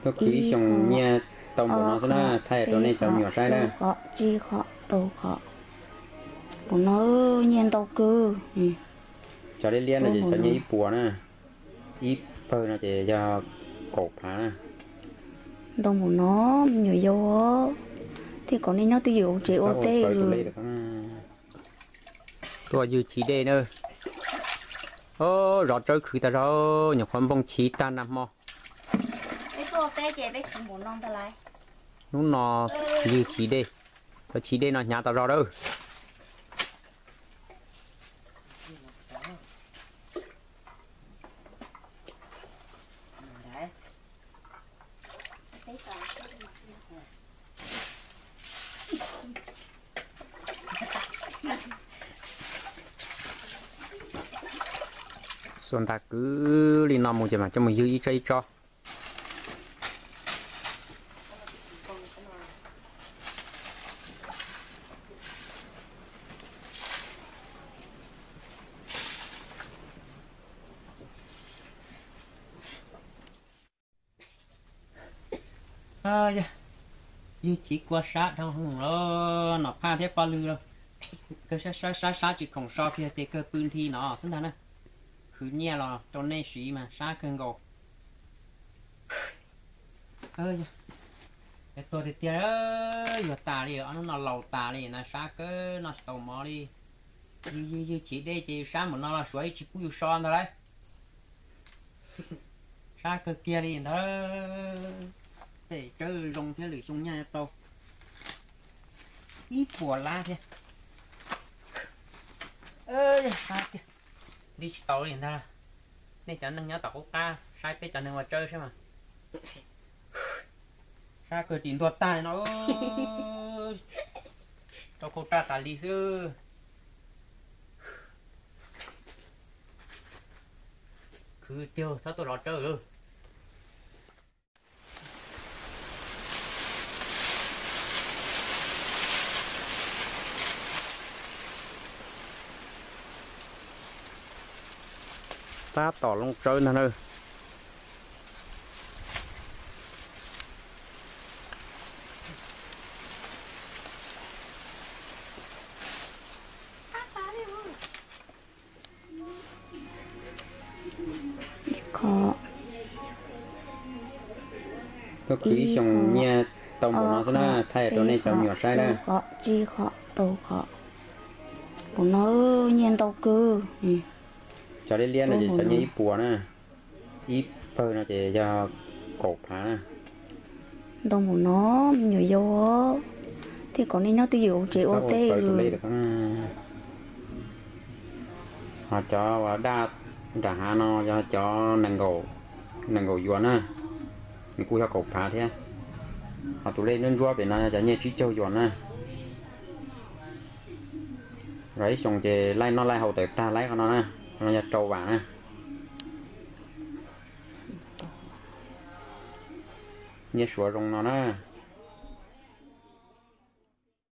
Tuaj khwv ib xyoos nyiaj tau npaum no xwb na, thaij rau nej cov me nyuam saib na. Qhov, tsib qhov, rau qhov. Npaum no nyiaj ntau kawg. Cov liab liab no ces cov nyiaj ib puas na, ib pawg no ces yog kaum phav na. Ntau npaum no, me nyuam yaus, thiaj kom nej nyob twj ywm hauv tsev ua teb. Tuaj ywg chiv dej na. Zov tsawb khwv tag zog, nyuam qhuav nplooj chiv tag nag hmo. Hnub no ywg chiv dej, cov chiv dej no hnyav tag zog lawm. Xuas ntag, kwv li no mus ces mam coj mus ywg ib tsob ib tsob. Yog, ywg chiv kua sab dhau hwv los Nom Phaj thiab poj lwg los kawg sab sab sab tsis khoom so kiag ces kawg pw nthi no xwb ntag na. Khwv nyiaj los rau nej siv mas sab kawg nkaus. Yog, tuag tiag tiag, yuav tas li, ob hnub no laus tas li na, sab kawg noj tsis tau mov li. Ywg ywg chiv dej ces sab npaum no los Suav ib tsis pub yus so ntag lauj. Sab kawg kiag li ntag. Tej tsawb zoo thiab lwm xyoo nyiaj tau ib puas lab thiab. Sab tiag, nti tsis tau li ntag. Nej cov neeg nyob tom qub qab saib peb cov neeg ua tsawb saib mas. Sab kawg tim ntuag tag no, rau khau raj tas li xwb. Khwv tiag, txhob tuaj zov tsawb lawm. Tab tom loo tsawb ntag na. Tuaj khwv ib xyoos nyiaj tau npaum no xwb na, thaij rau nej cov me nyuam saib na. Qhov, tsib qhov, rau qhov. Npaum no nyiaj ntau kawg. Cov liab liab no ces cov nyiaj ib puas na, ib pawg no ces yog kaum phav na. Ntau npaum no, me nyuam yaus, thiaj kom nej nyob twj ywm hauv tsev ua teb. Ho cov uas daj nram hav no yog cov nees nkaum yuas na, nws kuj yog kaum phav thiab. Ho tus lej ntsuab ntsuab pem no yog cov nyiaj tsib caug yuas na. Zov ib xyoos ces laij noj laij haus tawm tag laij qhov no na, qhov no yog rau vam na. Nyiaj Suav zoo no na.